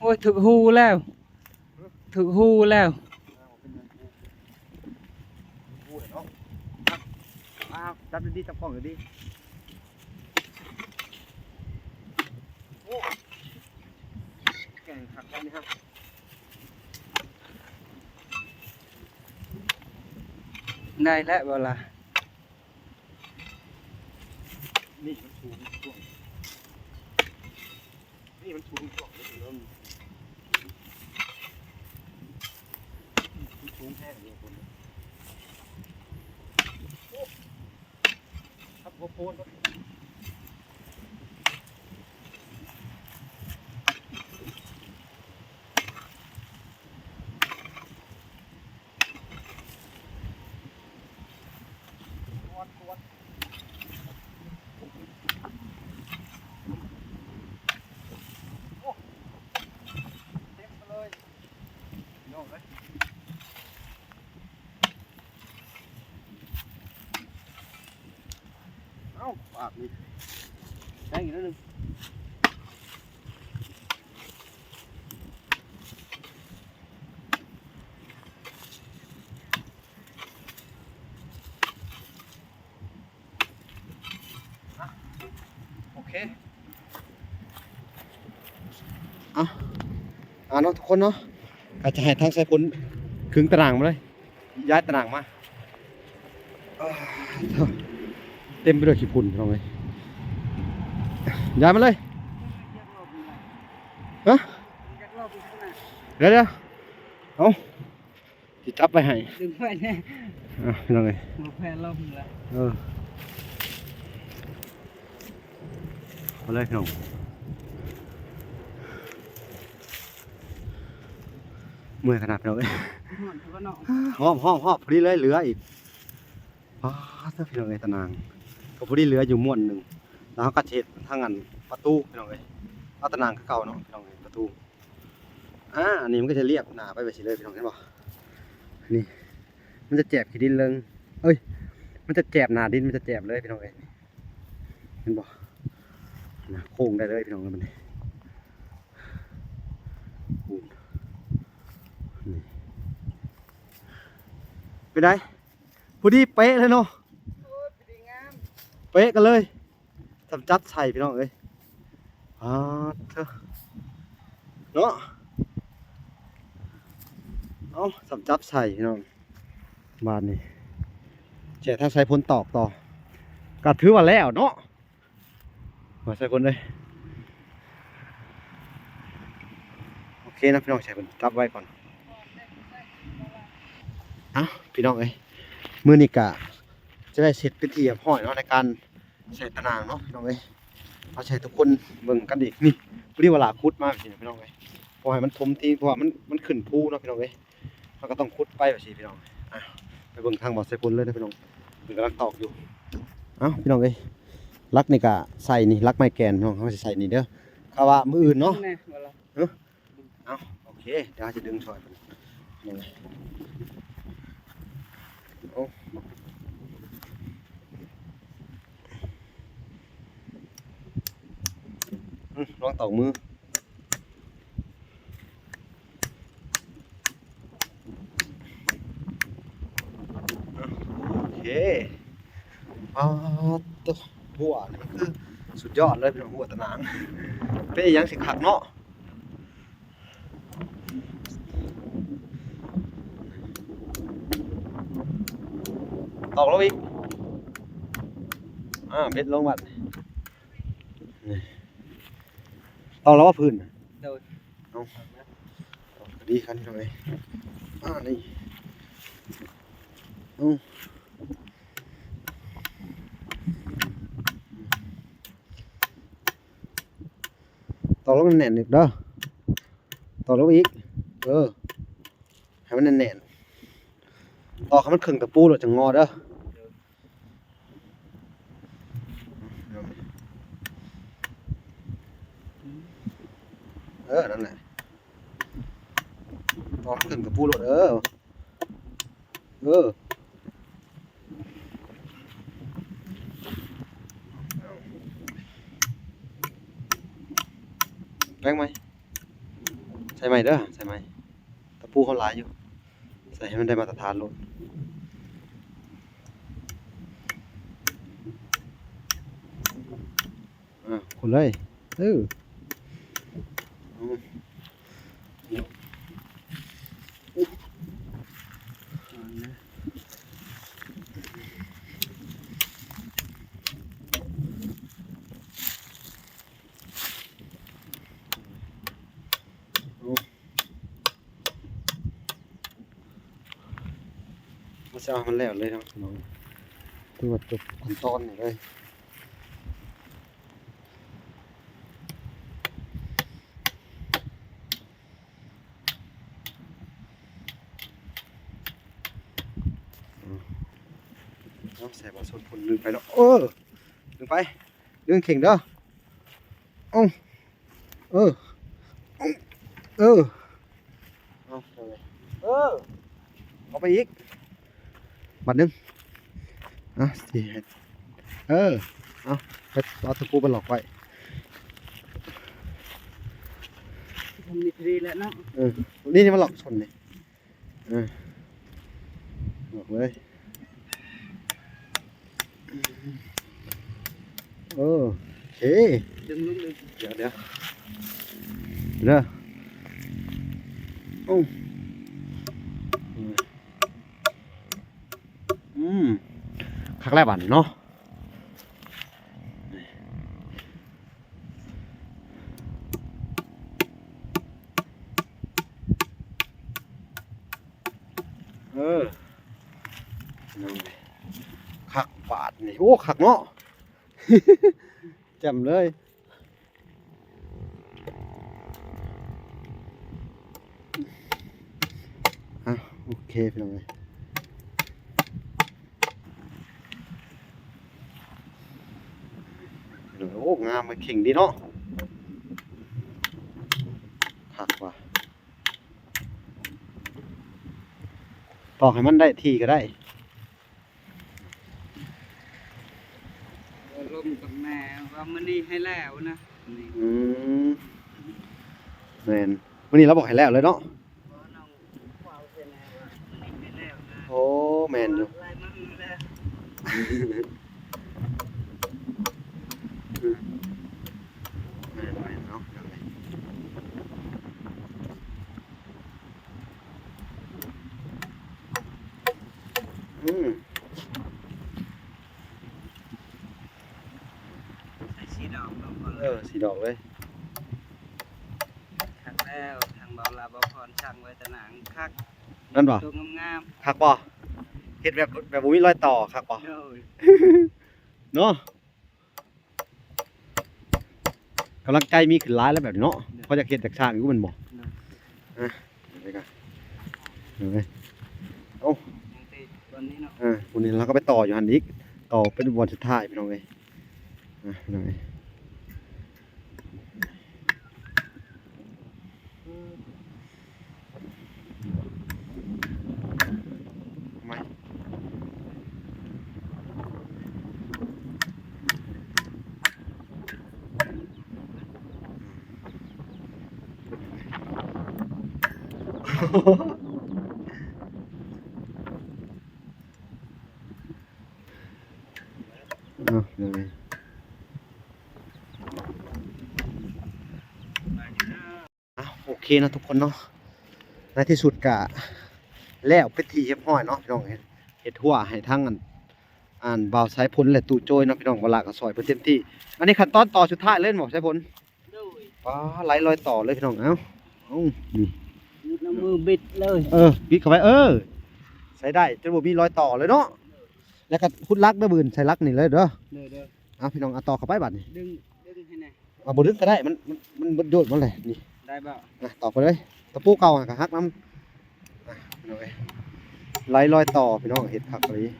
ໂອ້ຍ ຖືກຮູແລ້ວ ຖືກຮູແລ້ວ. ອ້າວ ເປັນຫຍັງກູ ກູເນາະ. ອ້າວ ຈັບດີໆ ຈັບກ້ອງດີໆ. ໂອ້ ແກ່ງຄັກແທ້ນີ້ຮະ. ໄດ້ແລ້ວບໍ່ລະ? ນີ້ມັນສູງຊ່ວງ ນີ້ມັນສູງຊ່ວງ ນີ້ມັນສູງແຮງຢູ່ພຸ້ນ. ໂອ້ ທັບຫົວໂພນ. ເອົາ ປາກນີ້ ໄດ້ອີກແລ້ວໜຶ່ງ. ໂອເຄ ເອົາ ເອົາເນາະທຸກຄົນເນາະ ກະຈະໃຫ້ທາງສາຍຝົນ ຄຶງຕາໜ່າງມາເລີຍ ຍ້າຍຕາໜ່າງມາ. ເຕັມໄປດ້ວຍຂີ້ຝຸ່ນພີ່ນ້ອງເອີຍ ຍ້າຍມາເລີຍ. ຮະ ດຽວໆ ເອົາ ຊິຈັບໄວ້ໃຫ້ ດຶງໄວ້ແນ່ ອ່ະ ພີ່ນ້ອງເອີຍ ບໍ່ແພ້ລົມລະ ເອີ ເອົາເລີຍພີ່ນ້ອງ. ເມື່ອຍຂະໜາດພີ່ນ້ອງເອີຍ ຮ້ອນ ຮ້ອນ ຮ້ອນ ພໍດີເລີຍ ເຫຼືອອີກ ປາດເດີພີ່ນ້ອງເອີຍ ຕາໜ່າງ ກໍພໍດີເຫຼືອຢູ່ມ້ວນໜຶ່ງ ແລ້ວເຮົາກໍເຮັດທາງອັນປະຕູພີ່ນ້ອງເອີຍ ເອົາຕາໜ່າງຄືເກົ່າເນາະພີ່ນ້ອງເອີຍ ປະຕູ. ອ່າ ອັນນີ້ມັນກໍຈະລຽບໜ້າໄປແບບຊີ້ເລີຍພີ່ນ້ອງ ເຫັນບໍ່? ນີ້ ມັນຈະແຈບຂີ້ດິນເລີງ ເອີຍ ມັນຈະແຈບໜ້າດິນ ມັນຈະແຈບເລີຍພີ່ນ້ອງເອີຍ ເຫັນບໍ່? ນະ ໂຄ້ງໄດ້ເລີຍພີ່ນ້ອງເອີຍ ບັດນີ້ ນີ້ ເປັນໃດ? ພໍດີເປະເລີຍເນາະ ໂອ້ຍ ພໍດີງາມ ເປະກັນເລີຍ ສ່ຳຈັບໃສ່ພີ່ນ້ອງເອີຍ ປາດເທີ ເນາະ ເອົາ ສ່ຳຈັບໃສ່ພີ່ນ້ອງ. ບາດນີ້ ແຈກທາງສາຍຝົນຕອກຕໍ່ ກໍຖືວ່າແລ້ວເນາະ ວ່າສາຍຝົນເອີຍ. ໂອເຄເນາະພີ່ນ້ອງ ໃສ່ເພິ່ນຈັບໄວ້ກ່ອນ. ເອົ້າ ພີ່ນ້ອງເອີຍ ມື້ນີ້ກະຈະໄດ້ເສັດເປັນທີ່ຮຽບຮ້ອຍເນາະ ໃນການໃສ່ຕາໜ່າງເນາະພີ່ນ້ອງເອີຍ. ເອົາໃຫ້ທຸກຄົນເບິ່ງກັນອີກ ນີ້ ພໍດີວ່າຫຼາຂຸດມາຊີ້ນະພີ່ນ້ອງເອີຍ ເພາະໃຫ້ມັນຖົມທີ່ ເພາະວ່າມັນ ມັນຂຶ້ນພູເນາະພີ່ນ້ອງເອີຍ. ເຮົາກໍຕ້ອງຂຸດໄປວ່າຊີ້ພີ່ນ້ອງ. ອ່ະ ໄປເບິ່ງທາງບ່າວສາຍຝົນເລີຍນະພີ່ນ້ອງ ເພິ່ນກຳລັງຕອກຢູ່. ເອົ້າ ພີ່ນ້ອງເອີຍ ຫຼັກນີ້ກະໃສ່ນີ້ ຫຼັກໄມ້ແກ່ນພີ່ນ້ອງ ເຮົາຊິໃສ່ນີ້ເດີ ຄາວ່າມື້ອື່ນເນາະ. ເອົ້າ ໂອເຄ ດຽວເຮົາຈະດຶງຊ່ອຍເພິ່ນ. ໂອ້ ອື ລອງຕອກມື. ໂອເຄ ປາດໂທ້ ຮົ້ວນີ້ຄືສຸດຍອດເລີຍພີ່ນ້ອງ ຮົ້ວຕາໜ່າງ ເປັນອີ່ຫຍັງຊິຄັກເນາະ. ຕອກລົງອີກ ອ່າ ເບັດລົງບັດນີ້. ຕອກແລ້ວວ່າພື້ນ ໂດຍ ເອົາ ດີຄັນເລີຍ ອ່າ ນີ້ ເອົາ ຕອກລົງແໜ້ນໆ ອີກເດີ ຕອກລົງອີກ ເອີ ໃຫ້ມັນແໜ້ນໆ ຕອກໃຫ້ມັນເຄິ່ງຕະປູໂລດ ຈັ່ງງໍເດີ. ເອີ ນັ້ນແຫຼະ ຕອກຂຶ້ນກະປູໂລດ ເອີ ເອີ ແປງໃໝ່. ໃສ່ໃໝ່ເດີ ໃສ່ໃໝ່. ຕະປູເຮົາຫຼາຍຢູ່ ໃສ່ໃຫ້ມັນໄດ້ມາດຕະຖານໂລດ. ອ່າ ຂຸດເລີຍ ເອີ ເອົາ ເຮົາຊິເອົາໃຫ້ມັນແລ້ວເລີຍເນາະ ພີ່ນ້ອງ, ຖືວ່າຈົບຂັ້ນຕອນນີ້ເລີຍ. ເອົາ ໃສ່ບໍ່ສົນຜົນ ດຶງໄປເນາະ ເອີ ດຶງໄປ ດຶງເຄັ່ງເດີ. ເອົາ ເອີ ເອົາ ເອີ ເອົາ ເອີ ເອົາໄປອີກບາດໜຶ່ງ. ອ່ະ ຊິໃຫ້ ເອີ ເອົາ ໄປເອົາຕະປູໄປລັອກໄວ້. ທຳນີ້ດີແລ້ວເນາະ. ເອີ ນີ້ ນີ້ມາລັອກຊົນນີ້. ເອີ ອອກເລີຍ. ໂອເຄ ດຶງລົງເລີຍ. ດຽວ ດຽວ ເດີ ໂອ້ ອືມ ຄັກແລ້ວບາດນີ້ເນາະ. ເອີ ພີ່ນ້ອງເອີຍ ຄັກບາດນີ້. ໂອ້ ຄັກເນາະ ແຈ່ມເລີຍ. ອ່ະ ໂອເຄ ພີ່ນ້ອງເອີຍ. ໂອ້ ງາມ ມັນເຄັ່ງດີເນາະ ຄັກວ່າ. ຕອກໃຫ້ມັນໄດ້ທີ່ກໍໄດ້. ລົມກັບແມ່ວ່າມື້ນີ້ໃຫ້ແລ້ວນະ. ອືມ ແມ່ນ ມື້ນີ້ລາວບອກໃຫ້ແລ້ວເລີຍເນາະ. ໂອ້ ແມ່ນຢູ່. ແມ່ນ ແມ່ນເນາະ. ອືມ ໃສ່ສີ່ດອກເນາະ. ເອີ ສີ່ດອກເລີຍ. ຄັກແລ້ວ ທາງເບົາລາວເບົາພອນສັ່ງໄວ້ຕະໜ່າງຄັກ. ນັ້ນບໍ່? ຕົວງາມໆ. ຄັກບໍ່? ເຮັດແບບ ແບບບໍ່ມີລອຍຕໍ່ ຄັກບໍ່? ໂດຍ ເນາະ. ກຳລັງໃຈມີຂຶ້ນຫຼາຍແລ້ວແບບນີ້ເນາະ. ໂດຍ ເພາະຢາກເຮັດຢາກສ້າງຢູ່ແມ່ນບໍ່? ໂດຍ ອ່ະ ເອົາ ຍັງຕິດບ່ອນນີ້ເນາະ. ອ່າ ບ່ອນນີ້ລາວກໍໄປຕໍ່ຢູ່ຫັ້ນອີກ ຕໍ່ເປັນບ່ອນສຸດທ້າຍ ພີ່ນ້ອງເອີຍ. ອ່ະ ພີ່ນ້ອງເອີຍ. ເອົາ ເອົາ ໂອເຄເນາະທຸກຄົນເນາະ ໃນທີ່ສຸດກະແລ້ວເປັນທີ່ຮຽບຮ້ອຍເນາະພີ່ນ້ອງ. ເຮັດ ເຮັດຮົ້ວໃຫ້ທັງອັນ ອັນບ່າວສາຍພົນ ແລະ ຕູ້ໂຈ້ຍເນາະພີ່ນ້ອງ. ບ່າວຫຼ້າກໍຊ່ອຍເພິ່ນເຕັມທີ່. ອັນນີ້ຂັ້ນຕອນຕໍ່ສຸດທ້າຍເລີຍແມ່ນບໍ່ສາຍພົນ? ໂດຍ ປ້າ ໄຫຼລອຍຕໍ່ເລີຍພີ່ນ້ອງ. ເອົາ ເອົາ ນີ້ ຢຸດນ້ຳມືບິດເລີຍ. ເອີ ບິດເຂົ້າໄປ. ເອີ ໃຊ້ໄດ້ ຈົນບໍ່ມີລອຍຕໍ່ເລີຍເນາະ. ແລ້ວກໍຂຸດຫຼັກເດີ ບຶດໃສ່ຫຼັກນີ້ເລີຍເດີ. ໂດຍ ໂດຍ. ເອົາ ພີ່ນ້ອງ ເອົາຕໍ່ເຂົ້າໄປບາດນີ້ ດຶງ ດຶງໃຫ້ແດ່. ເອົາ ບໍ່ດຶງກໍໄດ້ ມັນ ມັນ ມັນບໍ່ໂຍດມັນແຫຼະ. ນີ້ ໄດ້ບໍ່? ອ່ະ ຕອກໄປເລີຍ. ຕະປູເກົ່າຫັ້ນກໍຫັກນຳ. ອ່ະ ພີ່ນ້ອງເອີຍ ໄຫຼລອຍຕໍ່ ພີ່ນ້ອງ ເຮັດຄັກອີ່ຫຼີ.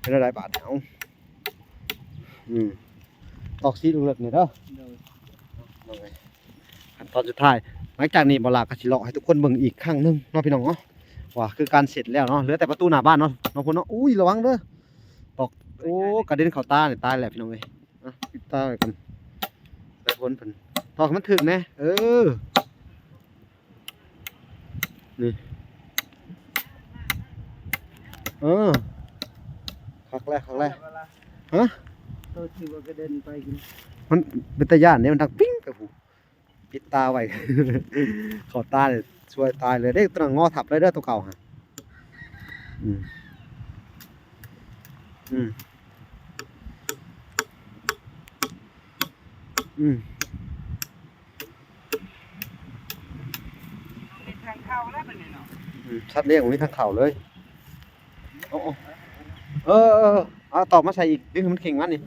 ເປັນແນວໃດບາດນີ້? ເອົາ ອືມ ຕອກຊີ້ເລິກໆ ນີ້ເດີ. ໂດຍ ພີ່ນ້ອງເອີຍ ຂັ້ນຕອນສຸດທ້າຍ. ຫຼັງຈາກນີ້ ບ່າວຫຼ້າກໍຊິເລາະໃຫ້ທຸກຄົນເບິ່ງອີກຄັ້ງໜຶ່ງເນາະ ພີ່ນ້ອງເນາະ ວ່າຄືການເສັດແລ້ວເນາະ. ເຫຼືອແຕ່ປະຕູໜ້າບ້ານເນາະ ນ້ອງພົນເນາະ. ອຸ້ຍ ລະວັງເດີ ຕອກ ໂອ້ ກະເດັນເຂົ້າຕານີ້ ຕາຍແລ້ວ ພີ່ນ້ອງເອີຍ. ອ່ະ ປິດຕາໄວ້ກ່ອນ. ສາຍພົນເພິ່ນ ຕອກໃຫ້ມັນຖືກແດ່. ເອີ ນີ້ ເອີ ຄັກແລ້ວ ຄັກແລ້ວ. ຮະ? ໂຕທີ່ວ່າກະເດັນໄປ ມັນເປັນຕາຢ້ານເດ້ ມັນດັງປິ້ງໄປພຸ້ນ. ປິດຕາໄວ້ ເຂົ້າຕານີ້ຊ່ວຍຕາຍເລີຍເດ້. ໂຕນັ້ນງໍທັບເລີຍເດີ ໂຕເກົ່າຫັ້ນ. ອືມ ອືມ ອືມ ມີທາງເຂົ້າແລ້ວບັດນີ້ເນາະ. ອືມ ສັດລ້ຽງບໍ່ມີທາງເຂົ້າເລີຍ. ໂອ້ ໂອ້ ເອີ ເອີ ເອີ ເອົາຕອກມາໃສ່ອີກ ດຶງໃຫ້ມັນເຄັ່ງມານີ້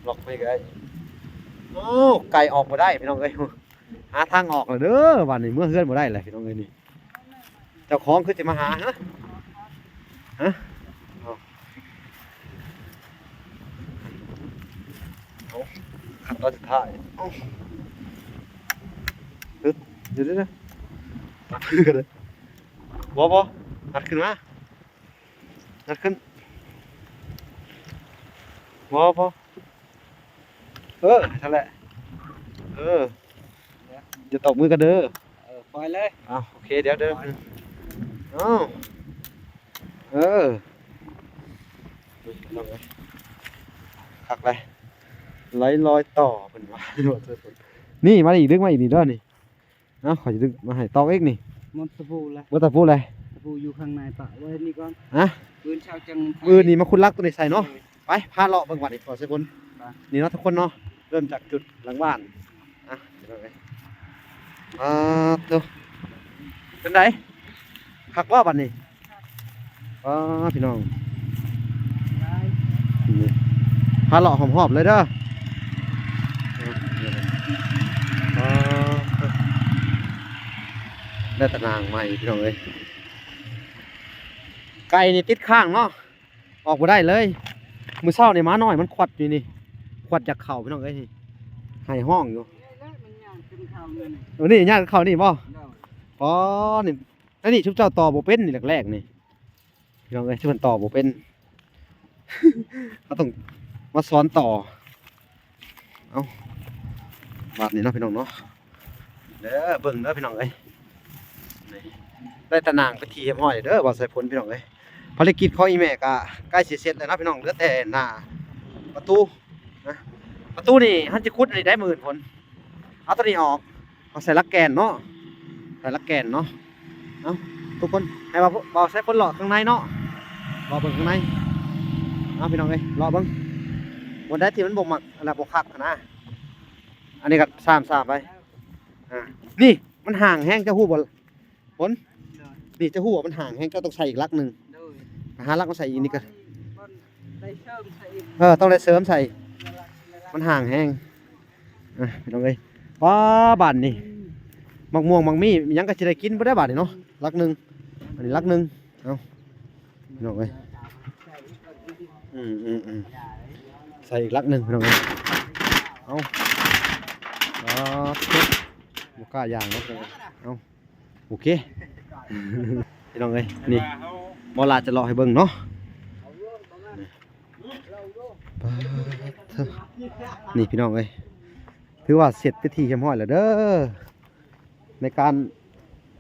ລັອກໄວ້ກະໄດ້. ໂອ້ ໄກ່ອອກບໍ່ໄດ້ພີ່ນ້ອງເອີຍ ຫາທາງອອກແລ້ວເດີ. ບາດນີ້ເມືອເຮືອນບໍ່ໄດ້ແລ້ວພີ່ນ້ອງເອີຍນີ້. ເຈົ້າຂອງຄືຊິມາຫາ ຮະ ຮະ? ເອົາ ເອົາ ຂັ້ນຕອນສຸດທ້າຍ. ເອົາ ເດີ ເດີ ເດີ ເດີ ບໍ່ ບໍ່ ງັດຂຶ້ນມາ ງັດຂຶ້ນ ບໍ່ ບໍ່ ເອີ ນັ້ນແຫຼະ ເອີ ຢ່າຕອກມືກັນເດີ. ເອີ ປ່ອຍເລີຍ. ເອົາ ໂອເຄ ດຽວ ດຽວ ເອົາ ເອີ ນີ້ພີ່ນ້ອງເອີຍ ຄັກເລີຍ ໄຫຼລອຍຕໍ່ເພິ່ນວ່າ. ນີ້ ມາອີກ ດຶງມາອີກນີ້ເດີນີ້. ເອົາ ຂ້ອຍຈະດຶງມາໃຫ້ຕອກອີກນີ້. ໝົດຕະປູແລ້ວ ໝົດຕະປູແລ້ວ. ຕະປູຢູ່ຂ້າງໃນ ປະໄວ້ນີ້ກ່ອນ. ຮະ? ມື້ອື່ນເຊົ້າຈັ່ງ ມື້ອື່ນນີ້ມາຂຸດຫຼັກໂຕນີ້ໃສ່ເນາະ. ໂດຍ ໄປ ພາເລາະເບິ່ງບາດນີ້ ບໍ່ໃສ່ຝົນ. ໄປ ນີ້ເນາະທຸກຄົນເນາະ ເລີ່ມຈາກຈຸດຫຼັງບ້ານ. ອ່ະ ພີ່ນ້ອງເອີຍ ອ່າ ໂຕ ເປັນໃດ ຄັກບໍ່ບາດນີ້? ອໍ ພີ່ນ້ອງ ນີ້ ພາເລາະຮອບໆເລີຍເດີ. ອໍ ໄດ້ຕາໜ່າງໃໝ່ພີ່ນ້ອງເອີຍ. ໄກ່ນີ້ຕິດຄ້າງເນາະ ອອກບໍ່ໄດ້ເລີຍ. ມື້ເຊົ້ານີ້ໝານ້ອຍມັນຂວັດຢູ່ນີ້ ຂວັດຢາກເຂົ້າພີ່ນ້ອງເອີຍ ໄຫ້ຮ້ອງຢູ່. ເອີ ນີ້ຍ່າງເຂົ້ານີ້ບໍ່? ອໍ ນີ້ ອັນນີ້ຊຸມເຈົ້າຕໍ່ບໍ່ເປັນນີ້ ແລກໆນີ້ ພີ່ນ້ອງເອີຍ ຊຸມເພິ່ນຕໍ່ບໍ່ເປັນ ເຮົາຕ້ອງມາສອນຕໍ່. ເອົາ ບາດນີ້ເນາະພີ່ນ້ອງເນາະ ເດີ ເບິ່ງເດີພີ່ນ້ອງເອີຍ ນີ້ ໄດ້ຕາໜ່າງເປັນທີ່ຮຽບຮ້ອຍເດີ ບໍ່ໃສ່ຝົນພີ່ນ້ອງເອີຍ. ພາລະກິດຂອງອີ່ແມ່ກະໃກ້ຊິເສັດແລ້ວເນາະພີ່ນ້ອງ ເຫຼືອແຕ່ໜ້າປະຕູນະ. ປະຕູນີ້ຫັ້ນຊິຂຸດອັນນີ້ໄດ້ມື້ອື່ນພຸ້ນ ເອົາໂຕນີ້ອອກ ເອົາໃສ່ຫຼັກແກນເນາະ ໃສ່ຫຼັກແກນເນາະ. ເອົາ ທຸກຄົນ ໃຫ້ບ່າວ ບ່າວໃສ່ຝົນເລາະຂ້າງໃນເນາະ ເລາະເບິ່ງຂ້າງໃນ. ເອົາ ພີ່ນ້ອງເອີຍ ເລາະເບິ່ງ ບ່ອນໃດທີ່ມັນບໍ່ມັກ ອັນນັ້ນບໍ່ຄັກຫັ້ນນະ. ອັນນີ້ກໍຊ້ຳໆໄປ. ອ່າ ນີ້ມັນຫ່າງແຮງ ເຈົ້າຮູ້ບໍ່? ຝົນ ໂດຍ ນີ້ເຈົ້າຮູ້ວ່າມັນຫ່າງແຮງ ເຈົ້າຕ້ອງໃສ່ອີກຫຼັກໜຶ່ງ. ໂດຍ ຫາຫຼັກມາໃສ່ອີກນີ້ກໍ ໄດ້ເສີມໃສ່ອີກ. ເອີ ຕ້ອງໄດ້ເສີມໃສ່ ມັນຫ່າງແຮງ. ອ່ະ ພີ່ນ້ອງເອີຍ ປ້າ ບາດນີ້ ອືມ ໝາກມ່ວງໝາກມີ່ຫຍັງກໍຊິໄດ້ກິນບໍ່ໄດ້ບາດນີ້ເນາະ. ຫຼັກໜຶ່ງ ອັນນີ້ຫຼັກໜຶ່ງ. ເອົາ ພີ່ນ້ອງເອີຍ ອືມໆໆ ໃສ່ອີກຫຼັກໜຶ່ງພີ່ນ້ອງເອີຍ. ເອົາ ອ່າ ບໍ່ກ້າຍ່າງເນາະ. ເອົາ ໂອເຄ ພີ່ນ້ອງເອີຍ ນີ້ ໝໍຫຼ້າຈະເລາະໃຫ້ເບິ່ງເນາະ. ປາດເທີ ນີ້ພີ່ນ້ອງເອີຍ ຖືວ່າເສັດເປັນທີ່ຮຽບຮ້ອຍແລ້ວເດີ ໃນການ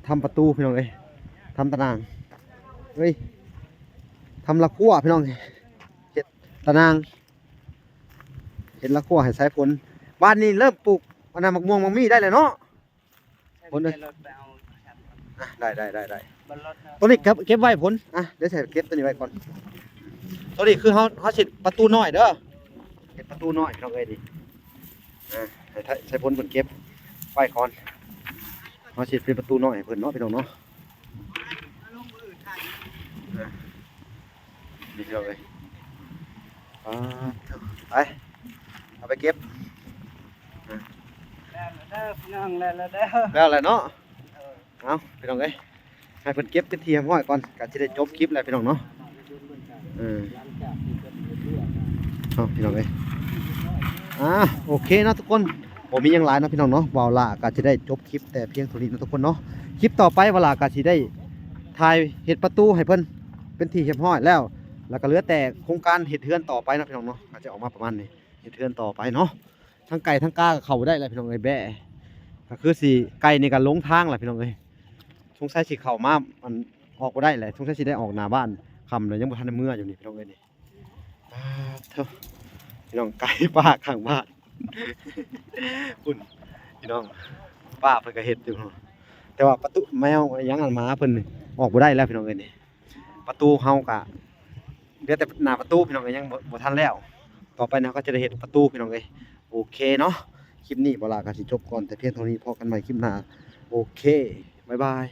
ທຳປະຕູພີ່ນ້ອງເອີຍ ທຳຕາໜ່າງ ເອີຍ ທຳລະຄົວພີ່ນ້ອງ ເຮັດຕາໜ່າງ ເຮັດລະຄົວໃຫ້ສາຍຝົນ. ບາດນີ້ເລີ່ມປູກອັນນັ້ນ ໝາກມ່ວງໝາກມີ່ໄດ້ແລ້ວເນາະ. ຜົນເອີຍ ອ່ະ ໄດ້ ໄດ້ ໄດ້ ໄດ້ ໂຕນີ້ເກັບ ເກັບໄວ້ຜົນ. ອ່ະ ດຽວຊິເກັບໂຕນີ້ໄວ້ກ່ອນ. ໂຕນີ້ຄືເຮົາ ເຮົາຊິປະຕູນ້ອຍເດີ ເຮັດປະຕູນ້ອຍພີ່ນ້ອງເອີຍນີ້. ອ່ະ ໃຫ້ ໃຫ້ຜົນເພິ່ນເກັບໄວ້ກ່ອນ ເຮົາຊິເຮັດເປັນປະຕູນ້ອຍໃຫ້ເພິ່ນເນາະ ພີ່ນ້ອງເນາະ. ອ່ະ ນີ້ພີ່ນ້ອງເອີຍ ອ່າ ໄປ ເອົາໄປເກັບ. ແລ້ວແລ້ວເດີພີ່ນ້ອງ ແລ້ວແລ້ວເດີ ແລ້ວແລ້ວເນາະ. ເອີ ເອົາ ພີ່ນ້ອງເອີຍ ໃຫ້ເພິ່ນເກັບເປັນທີ່ຮຽບຮ້ອຍກ່ອນ ກໍຊິໄດ້ຈົບຄລິບແລ້ວພີ່ນ້ອງເນາະ. ເອີ ເອົາ ພີ່ນ້ອງເອີຍ ອ່າ ໂອເຄເນາະທຸກຄົນ ບໍ່ມີຫຍັງຫຼາຍເນາະ ພີ່ນ້ອງເນາະ. ບ່າວຫຼ້າກໍຊິໄດ້ຈົບຄລິບແຕ່ພຽງເທົ່ານີ້ເນາະທຸກຄົນເນາະ. ຄລິບຕໍ່ໄປບ່າວຫຼ້າກໍຊິໄດ້ຖ່າຍເຮັດປະຕູໃຫ້ເພິ່ນເປັນທີ່ຮຽບຮ້ອຍແລ້ວ ແລ້ວກໍເຫຼືອແຕ່ໂຄງການເຮັດເຮືອນຕໍ່ໄປເນາະ ພີ່ນ້ອງເນາະ. ກໍຈະອອກມາປະມານນີ້ ເຮັດເຮືອນຕໍ່ໄປເນາະ. ທັງໄກ່ທັງກາກໍເຂົ້າບໍ່ໄດ້ແລ້ວພີ່ນ້ອງເອີຍ ແບ້ ກໍຄືຊິ ໄກ່ນີ້ກໍຫຼົງທາງແລ້ວພີ່ນ້ອງເອີຍ ສົງໄສຊິເຂົ້າມາ ອັນ ອອກບໍ່ໄດ້ແຫຼະ ສົງໄສຊິໄດ້ອອກໜ້າບ້ານຄ່ຳແລ້ວ ຍັງບໍ່ທັນໄດ້ເມືອຢູ່ນີ້ພີ່ນ້ອງເອີຍນີ້ ປາດໂທ້ ພີ່ນ້ອງ ໄກ່ປ່າຂ້າງບ້ານ ພຸ້ນ ພີ່ນ້ອງ ປ້າເພິ່ນກໍເຮັດຢູ່ ແຕ່ວ່າປະຕູແມວຫຍັງ ອັນ ໝາເພິ່ນນີ້ອອກບໍ່ໄດ້ແລ້ວພີ່ນ້ອງເອີຍນີ້ ປະຕູເຮົາກະເຫຼືອແຕ່ໜ້າປະຕູພີ່ນ້ອງເອີຍ ຍັງບໍ່ ບໍ່ທັນແລ້ວ ຕໍ່ໄປເຮົາກໍຈະໄດ້ເຮັດປະຕູພີ່ນ້ອງເອີຍ ໂອເຄເນາະ ຄລິບນີ້ບ່າວຫຼ້າກໍຊິຈົບກ່ອນແຕ່ພຽງເທົ່ານີ້ ພໍ້ກັນໃໝ່ຄລິບໜ້າ ໂອເຄ ບາຍບາຍ.